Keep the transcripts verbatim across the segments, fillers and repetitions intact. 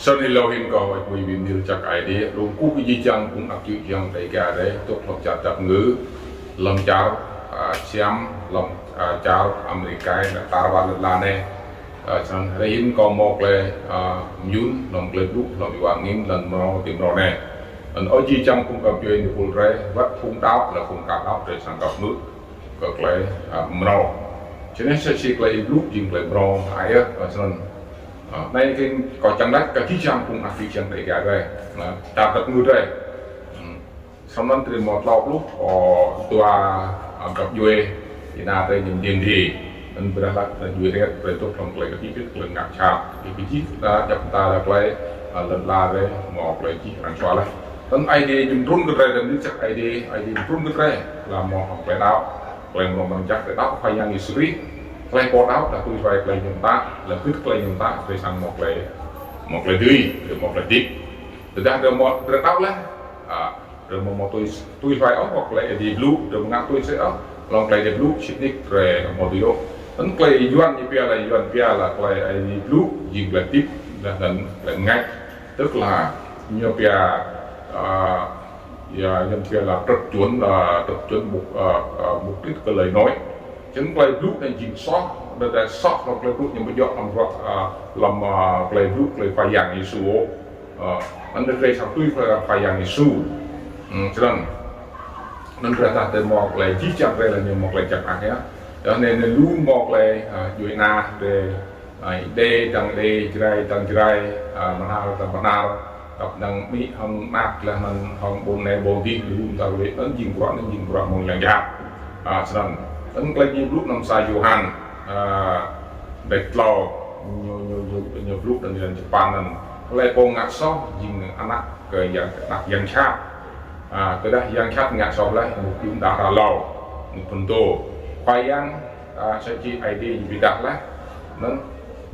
Snăn êlâo hĭn kâo ăt ƀuh bi mni lač jăk Aê Diê, lŏ kkuh kơ jih jang phung anak čô jih jang Dega drei, dôk hlăm čar Dap Ngư, hlăm čar, a, Siam, hlăm, a, čar Amêrika, leh tar ƀar lăn ala anei. A, snăn hruê hĭn kâo mâo klei, a, myun, hlăm klei blŭ, hlăm êwa angĭn, lăn mrâo, ti mrâo anei. Anăn ơ jih jang phung găp djuê êpul drei, wăt phung đăo, leh phung ka đăo drei srăng găp mơ̆ng kơ klei, a, mrâo. Snăn msĕ si klei blŭ jing klei mrâo, a, yơh, a, snăn. A, anei kơ kâo čiăng lač kơ jih jang phung anak čô jih jang Dega drei. Anăn, čar Dap Ngư drei. Hmm. Snăn drei mâo tlâo pluh, ơ, dua, a, găp djuê, êna drei ñu mdjiê mdê. Anăn ƀiădah lač drei djuê hriêt, drei dôk hlăm klei kdĭp, klei ngă jhat. Kơ jih, a, djăp mta klei, a, lăn ala drei, mâo klei jih arăng čuă leh. Anăn Aê Diê jŭm trŭn kơ drei, drei mni jăk Aê Diê, Aê Diê jŭm trŭn kơ drei, leh mâo klei đăo, klei mrâo mrang jăk, klei đăo Khua Yang Yêsu Krist. Klei pô đăo, dah tui hluê klei ñu mtă, leh gưt klei ñu mtă, drei srăng mâo klei, mâo klei dưi, drei mâo klei hdĭp. Tơdah drei mâo, drei đăo leh, a, drei mâo mâo tui, tui hluê ôh, mâo klei Aê Diê blŭ, drei mâo ngă tui si ôh, hlăm klei Aê Diê blŭ, sĭt nik drei mâo tui ôh. Anăn klei Yuăn ñu pia leh, Yuăn pia leh klei Aê Diê blŭ, jing klei hdĭp, leh anăn klei mngač. Tức là ñu pia, a, ya, ñu pia leh trật chuẩn, a, trật chuẩn mục, a, a, mục đích của lời nói. Snăn klei blŭ anei jing soh, drei soh hlăm klei blŭ ñu ƀu djŏ hlăm bruă, a, hlăm, a, klei blŭ, klei Khua Yang Yêsu. Ơ, anăn drei srăng tui klei Khua Yang Yêsu. Hmm, snăn. Anăn drei dah drei mâo klei jih jang drei leh ñu mâo klei jăk mơak yơh. Dah anei, anei lu mâo klei, a, djuê ana drei, a, Êđê dăng Êđê, Jrai dăng Jrai, a, Bahnar dăng Bahnar, dăp dăng Mi hŏng Mnat leh anăn hŏng ƀuôn anei ƀuôn dih, lu mta klei anăn jing bruă, anăn jing bruă mơ̆ng yang jhat. A, snăn. Anăn klei ñu blŭ hlăm sa Yôhan, a, dêč tlâo, ñu, ñu, ñu, ñu blŭ anăn êlan Japan anăn. Hlei pô ngă soh, jing anak kơ yang, anak yang jhat. A, tơdah yang jhat ngă soh leh, ñu đŭng đah êlâo, ñu phŭn dô. Khua Yang, a, sa čô Aê Diê bi êdah leh. Anăn,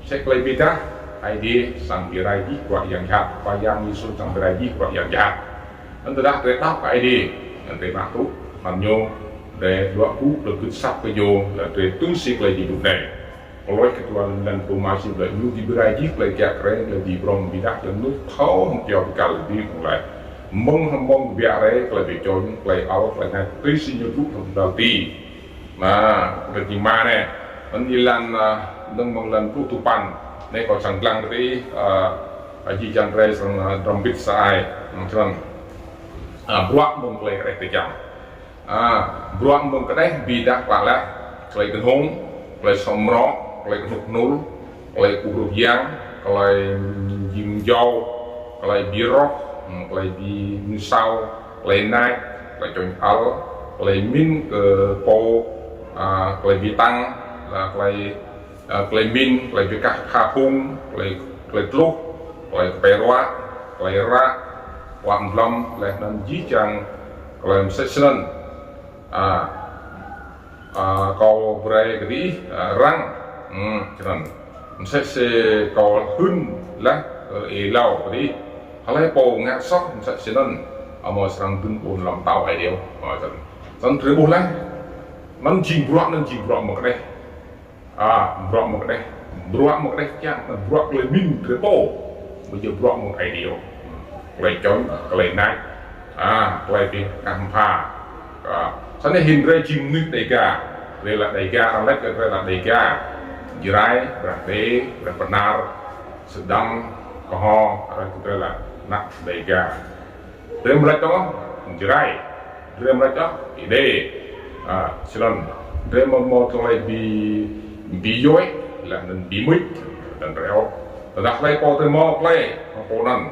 msĕ klei bi êdah, Aê Diê srăng bi rai jih bruă yang jhat. Khua Yang Yêsu srăng bi rai jih bruă yang jhat. Anăn tơdah drei đăo kơ Aê Diê, anăn drei mă tŭ, anăn ñu, drei luă gŭ, drei gưt asăp kơ ñu, leh drei tui si klei Aê Diê blŭ anei. Kôlôs kdrêč dua êlan pluh êma sĭt lač ñu bi rai jih klei kiă kriê, klei bi brŏng bi êdah, leh anăn thâo hŏng kyâo bi kal Aê Diê mơ̆ng leh. Mơ̆ng hmăng kbiă hriê, klei bi čŏng, klei ăl, klei ngă, tui si ñu blŭ hlăm dal ti. Anăn, kdrêč êma anei, anăn êlan, a, dơ̆ng mơ̆ng êlan pluh dua păn. Anei kâo čiăng dlăng kơ drei, a, a, jih jang drei srăng, a, hdrăm mbĭt sa ai. Anăn snăn. A, bruă mơ̆ng klei kđeh kơ jih jang. A, bruă mơ̆ng kđeh bi êdah klă leh, klei knhông, klei soh mrâo, klei knŭk knŭl, klei kkuh rup yang, klei jing jâo, klei bi roh, hmm, klei bi msao, klei nač, klei čŏng ăl, klei mĭn kơ pô, a, klei bi tăng, leh klei, a, klei mĭn, klei bi kah kha phung, klei, klei tluh, klei kpei ruă, klei ră, klei mdlăm, leh anăn jih jang klei msĕ snăn. A, a, kâo brei kơ diih, a, răng. Hmm, snăn. Msĕ si kâo hưn leh, ơ, êlâo kơ diih. Hlei pô ngă soh, msĕ snăn, amâo srăng dưn ƀuôn ala mtao Aê Diê. Ơ, snăn. Snăn drei ƀuh leh. Anăn jing bruă, anăn jing bruă mơ̆ng kđeh. A, bruă mơ̆ng kđeh. Bruă mơ̆ng kđeh čiăng, bruă klei mĭn drei pô. Amâo djŏ bruă mơ̆ng Aê Diê. Klei čŏng, klei nač. A, klei bi kah mbha. A, snăn hĭn drei jing mnuih Dega. Drei lač Dega, arăng lač kơ drei lač Dega. Jrai, ƀiădah Êđê, ƀiădah Bahnar, Sêdăng, K'ho, arăng kơ drei lač anak Dega. Drei mrăč ôh, Jrai. Drei mrăč ôh, Êđê. A, snăn. Drei mâo, mâo klei bi, bi yuĕ, leh anăn bi mưč, leh anăn drei ôh. Tơdah hlei pô drei mâo klei, mâo pô anăn.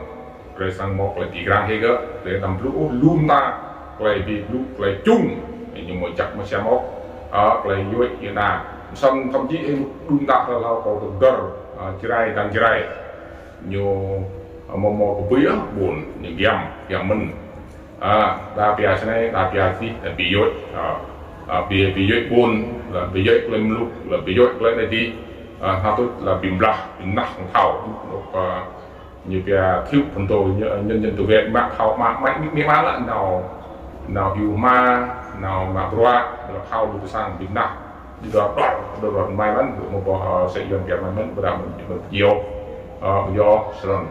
Drei srăng mâo klei bi grăng hĕ gơ̆, drei đăm blŭ ôh, lu mta klei bi blŭ, klei čŭng, ñu amâo jăk mơ̆ng siam ôh, a, klei yuĕ, yuĕ na. Snăn thậm chí ih đŭn dah hlâo kơ dơr, a, Jrai dăng Jrai. Ñu, a, mâo, mâo kbưi ôh ƀuôn, ñu giăm, giăm mĭn. A, đa pia snei, đa pia dih, đa bi yuĕ, a, a, bi, bi yuĕ ƀuôn, leh bi yuĕ klei mluk, leh bi yuĕ klei anei dih, a, hă tuč leh bi mblah, bi mnah, thâo, a, ñu pia thiếu phần tô, ñu, nhân dân tự vệ, mă thâo, mă, mă, mă, mă leh, nao, nao hiu hma, nao mă bruă, leh thâo lu ti sang, bi mnah, bi dua, dua, dua, dua, mai lăn, mâo boh, a, sĕ yuăn pia mai mĭn, ƀiădah mĭn, mĭn, yơh, a, yơh, snăn.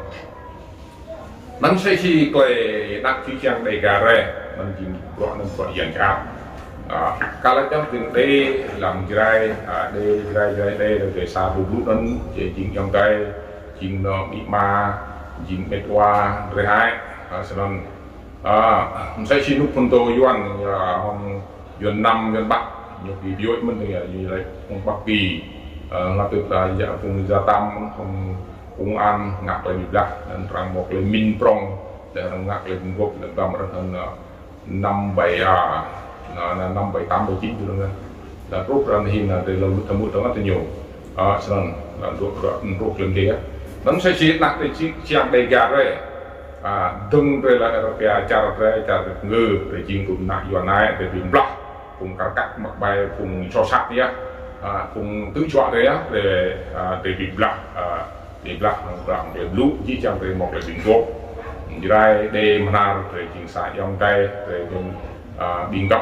Anăn msĕ si klei anak čư̆ čiăng Đêga drei, anăn jing bruă anăn bruă yang jhat. Ka lač čăm jing Đê, hlăm Jrai, Đê, Jrai, Jrai Đê, drei sa bu blŭ anăn, jing ayŏng adei, jing nô amĭ ama, jing mĕt wa, drei hĕ, snăn. Msĕ si nuk phŭn tô Yuăn, hŏng Yuăn năm, Yuăn ƀăk, ñu bi biôč mơ̆n, ñu lač phung ƀăk bi, ngă tŭ la ya phung da tăm, phung công an, ngă klei bi blah, anăn arăng mâo klei mĭn prŏng, leh anăn ngă klei bi mguôp, leh anăn arăng năm bảy, năm bảy tám bảy chín tu anăn. Leh truh arăng hĭn, drei lŏ lŭt tơmŭ tơngan tơ ñu. Snăn, leh truh, truh klei mdê. Anăn msĕ si anak čư̆ čiăng Đêga drei. Dơ̆ng drei leh arăng pia čar drei, čar drei ngư, drei jing tŭ anak Yuăn ai, drei bi blah. Phung kar kăk măk ƀai, phung soh sat yơh, phung tŭ juă drei yơh, drei, drei bi blah, bi blah hŏng klei blŭ, jih jang drei mâo klei bi mguôp. Jrai Đê Mnar, drei jing sa ayŏng adei, drei jing bi mguôp,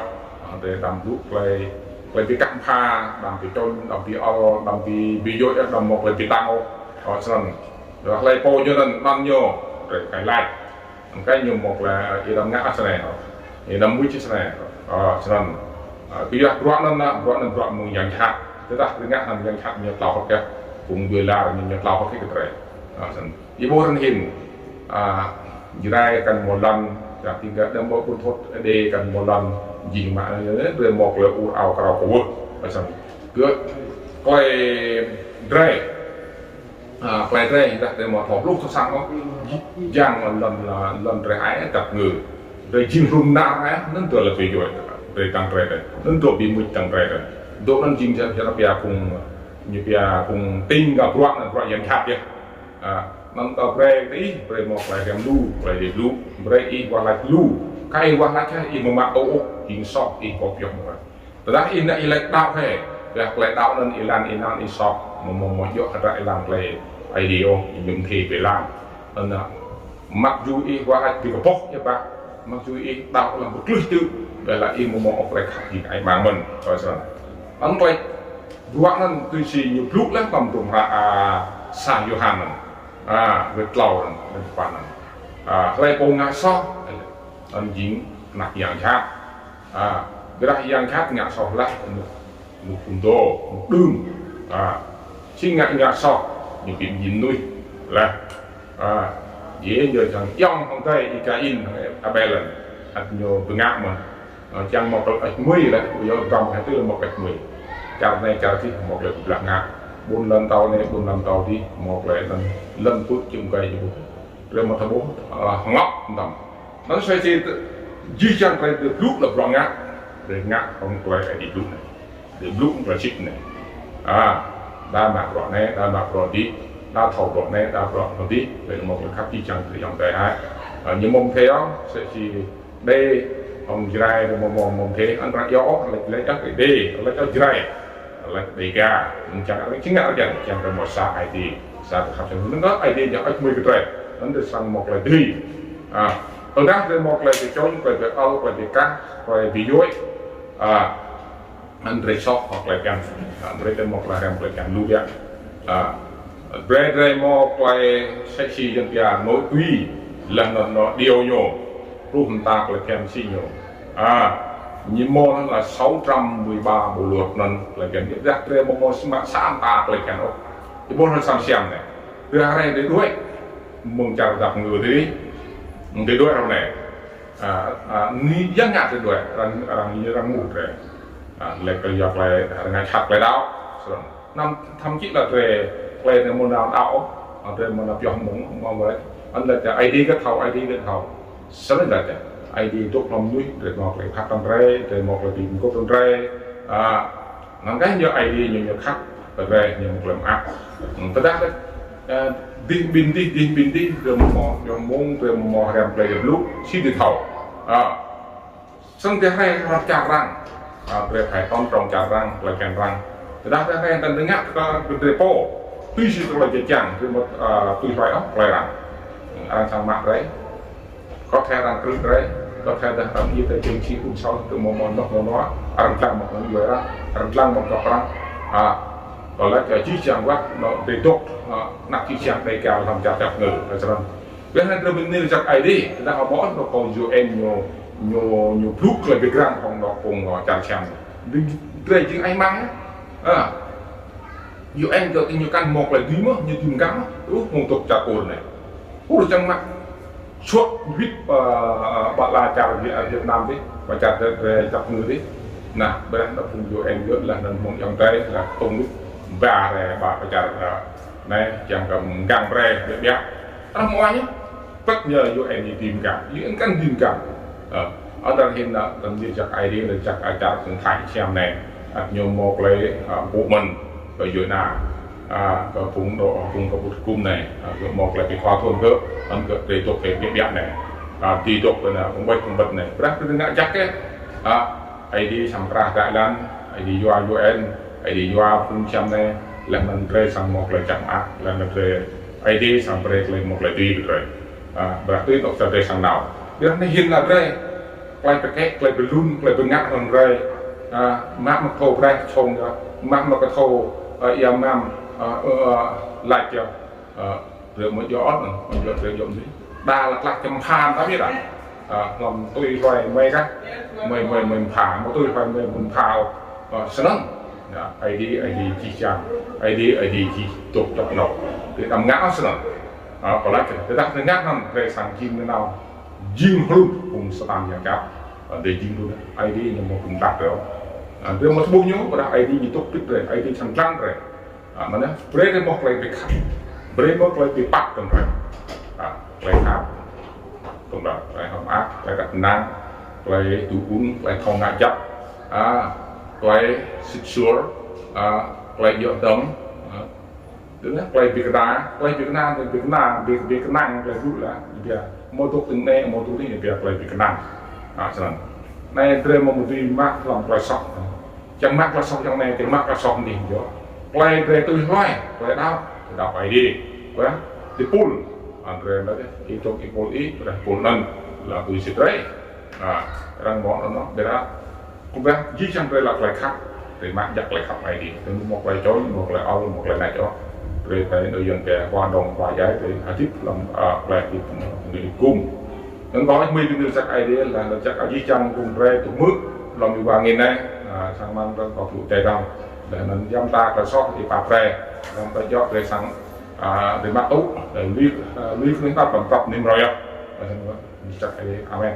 drei đăm blŭ klei, klei bi kăk mbha, đăm bi čŏng, đăm bi ăl, đăm bi, bi yơh, đăm mâo klei bi tăng ôh. Snăn, hlei pô ñu anăn, anăn ñu, drei kăi lač. Anăn kơ ñu mâo klei, ih đăm ngă snei, ih đăm mưč snei, snăn. Kyua bruă anăn, bruă anăn bruă mơ̆ng yang jhat. Tơdah drei ngă anăn yang jhat ñu tlao hŏk kơ, phung dui lar ñu, ñu tlao hŏk kơ drei. Snăn. Ih ƀuh arăng hĭn, Jrai kăn mâo lăn, ya tinggal đăm mâo ƀuôn thôt Đê kăn mâo lăn, jing mă, drei mâo klei ur ao krao kwưh. Snăn. Kơ klei drei, klei drei, dah drei mâo thâo hluh thâo săng ôh, jing lăn, lăn drei ai dăp ngư. Drei jing hlŭn nar ai, anăn dua lĕ bi juăt, drei tăng drei, anăn dua bi mưč tăng drei. Dua anăn jing jăk jăk pia phung, ñu pia phung tĭng kơ bruă, anăn bruă yang jhat yơh. Anăn kơ brei, drei, drei mâo klei hriăm lu, klei dê lu, brei ih wah lač lu, kơ ih wah lač ih mă tŭ ôh, jing soh, ih kơ pioh mă. Tơdah ih nao ih lač đăo hĕ, ƀiădah klei đăo anăn ih lăn ih nao ih soh, mâo mâo mâo djŏ hdră ih lăn klei Aê Diê ôh, ih ñŭm thê bi lăn. Anăn, măk jui ih wah lač bi kboh ih ƀă, măk jui ih đăo lăm bi kluih tŭ, ƀiădah ih mâo mâo ôh klei khăp jing ai mang mơ̆n, ơ snăn. Anăn klei, bruă anăn tui si ñu blŭ leh hlăm hdruôm hră, sa Yôhan anăn, wĭt tlâo anăn, wĭt păn anăn. Hlei pô ngă soh, anăn jing anak yang jhat. Ƀiădah yang jhat ngă soh leh, anôk, anôk phŭn dô, anôk đưm. Si ngă ngă soh, ñu bi mdjiê mnuih leh. Yê ñu čiăng ayŏng hŏng adei Y-Kain hŏng Abel anăn, ăt ñu bi ngă mơh. Čiăng mâo klei hơêč hmưi leh, ƀu djŏ dăm hĕ tui leh mâo klei hơêč hmưi. Čar anei čar dih mâo klei bi blah ngă. Ƀuôn lăn tâo anei, ƀuôn lăn tâo dih, mâo klei anăn lăn pưk čĭm gai ñu ƀuh. Drei mâo thâo ƀuh, hngŏ mtam. Anăn msĕ si jih jang drei, drei blŭ leh bruă ngă, drei ngă hŏng klei Aê Diê blŭ anei. Drei blŭ hŏng klei sĭt anei. Đa mă bruă anei, đa mă bruă dih, đa thâo bruă anei, đa bruă dih, drei mâo klei khăp jih jang drei ayŏng adei hĕ. Ñu mâo mthê ôh, msĕ si Đê hŏng Jrai drei mâo mâo mthê, anăn arăng iêu ôh, lač lač ôh Đê, lač ôh Jrai, lač Đêga. Anăn čiăng arăng čiăng ngă arăng čiăng, čiăng drei mâo sa Aê Diê, sa klei khăp čiăng. Anăn kơ Aê Diê ñu hơêč hmưi kơ drei, anăn drei srăng mâo klei dưi. Tơdah drei mâo klei bi čŏng, klei bi ăl, klei bi kah, klei bi yuôč, anăn drei soh mâo klei bhiăn. Anăn drei mâo klei hriăm klei bhiăn lu biă. Brei drei mâo klei msĕ si Yuăn pia nội quy, leh anăn nô điêu ñu, truh mta klei bhiăn si ñu. Ñu mâo anăn là sáu trăm mười ba bộ luật anăn klei bhiăn. Ƀiădah drei mâo mâo mă sa mta klei bhiăn ôh. Ih ƀuh anăn sa msiam anei. Drei hriê drei đuĕ mơ̆ng čar dap ngư dih, drei đuĕ ară anei. Anei yang ngă drei đuĕ, arăng, arăng, arăng ngă drei. Lač klei yua klei, arăng ngă jhat klei đăo. Snăn, thậm chí là drei, klei drei amâo nao đăo, drei amâo nao pioh mơ̆ng, mơ̆ng wĕ. Anăn lač Aê Diê kơ thâo, Aê Diê kơ thâo. Snăn lač Aê Diê dôk hlăm mnuih, drei mâo klei khăp hlăm drei, drei mâo klei bi mguôp hlăm drei. Anăn kơ ñu Aê Diê ñu, ñu khăp kơ drei, ñu mâo klei mơak. Tơdah, dih ƀin dih, dih ƀin dih, drei mâo, ñu mơ̆ng, drei mâo hriăm klei blŭ, si drei thâo. Snăn drei hriê hlăm čar arăng. Drei phải tôn trọng čar arăng, klei bhiăn arăng. Tơdah drei hriê anăn drei ngă kơ drei pô, tui si klei drei čiăng, drei amâo tui hluê ôh klei arăng. Arăng srăng mă drei. Có thể arăng krư̆ drei, có thể dah arăng yơh drei jing si ung sâu, drei mâo mâo noh mâo noh, arăng dlăng mâo anăn yua arăng, arăng dlăng mâo kơ arăng. Kơ lač jih jang wăt, anăn drei dôk, anak čư̆ čiăng Đêga hlăm čar dap ngư, snăn. Leh anăn drei bi nil jăk Aê Diê, tơdah amâo mâo ôh kâo U N ñu, ñu, ñu blŭ klei bi grăng hŏng dŏ phung, ơ, čar Siam. Drei, drei jing ai mang. Ơ. U N kơ ñu kăn mâo klei dưi mơh, ñu dưi mgang mơh. Ơ, mơ̆ng dôk čar Kur anei. Kur čiăng mă suôt wĭt, ơ, ƀă la čar Việt, Việt Nam dih, ƀă čar drei, drei čar Kur dih. Nah, ƀiădah dŏ phung U N gơ̆ leh anăn mơ̆ng ayŏng drei, leh tông wĭt ba drei ƀă čar, ơ, anei, čiăng kơ mgang brei, biă biă. Arăng mâo ñu. Păt ñu U N ñu dưi mgang. U N kăn dưi mgang. Ơ, anăn hĭn, ơ, kăn dưi jăk Aê Diê, jăk, ơ, čar phung Thái Siam anei. Ăt ñu mâo klei, ơ, mpŭ mơ̆n kơ U N, ơ, kơ phung dŏ, phung kơ ƀuôn hgŭm anei. Ơ, gơ̆ mâo klei bi thâo thŭn gơ̆, anăn gơ̆ drei dôk klei biă biă anei. Ơ, dưi dôk kơ anei, phung ƀuôn hgŭm anei. Ƀiădah drei ngă jăk kơ, ơ, Aê Diê srăng krah êlan, Aê Diê yua U N, Aê Diê yua phung Siam anei, leh anăn drei srăng mâo klei jăk mơak, leh anăn drei Aê Diê srăng brei klei mâo klei dưi kơ drei. Ơ, ƀiădah tui anôk sa drei srăng nao. Ƀiădah anei hĭn leh drei, klei bi kĕ, klei bi lun, klei bi ngă hŏng drei. Ơ, mă mơ̆ng kthâo brei čhŏng yơh, mă mơ̆ng kthâo, ơ, êa mam, ơ, ơ, ơ, lač yơh. Ơ, drei amâo djŏ ôh, amâo djŏ drei djŏ msĕ. Đa lač lač čăm phan tăm yơh đa. Ơ, hlăm tui hlue mei kah, mei, mei, mei mpha, amâo tui hlue mei mpha ôh. Ơ, snăn. Yơh, Aê Diê, Aê Diê jih jang. Aê Diê, Aê Diê jih dôk dôk nao. Drei đăm ngă ôh snăn. Ơ, kâo lač, tơdah drei ngă anăn, drei srăng jing nanao, jing hlŭn phung Satan yang jhat. Ơ, drei jing hlŭn, Aê Diê ñu amâo kŭm tah drei ôh. Ơ, drei amâo thâo ƀuh ñu, ƀiădah Aê Diê ñu dôk pĭt drei, Aê Diê srăng dlăng drei. Ơ, mơ̆ng anei, brei drei mâo klei bi khăp. Brei mâo klei bi pap kơ drei. Ơ, klei khăp. Kơ drei, klei hŏng mơak, klei êđăp ênang, klei tŭ ŭn, klei thâo ngă jăk. Ơ, klei sĭt suôr, ơ, klei djŏ dơ̆ng, ơ, Dơ̆ng klei bi kna, klei bi kna, bi kna, bi, bi knang, klei blŭ lah, bi, amâo dôk tĭng anei, amâo dôk tĭng anei, bi klei bi kna. Ơ, snăn. Anei drei amâo dưi mă hlăm klei soh. Čiăng mă klei soh čiăng anei, čiăng mă klei soh anei, yơh. Klei drei tui hlue, klei đăo, klei đăo Aê Diê. Ƀiădah, ti pul. Ơ, drei lač, ih dôk ih pul ih, ƀiădah pul anăn, lač tui si drei. Ơ, arăng mâo anăn, ƀiădah, Kơ ƀiădah jih jang drei lač klei khăp, drei mă jăk klei khăp Aê Diê. Drei amâo mâo klei čôñ, mâo klei ăl, mâo klei nač ôh. Drei ti anôk yuăn pia khua dŏng khua jai, drei hdĭp hlăm, ơ, klei hdĭp, ơ, hdĭp gŭm. Anăn kâo hmưi bi nil jăk Aê Diê, leh anăn jăk jih jang phung drei tŭ hmư̆, hlăm êwa angĭn anei, ơ, sang măng drei kâo blŭ čai dăng. Leh anăn ya mta klei soh, ih pap brei, leh anăn kâo djŏ drei srăng, ơ, drei mă tŭ, drei lui, ơ, lui knuih tăp, hlăm tăp nim roi yơh. Leh anăn jăk Aê Diê. Amen.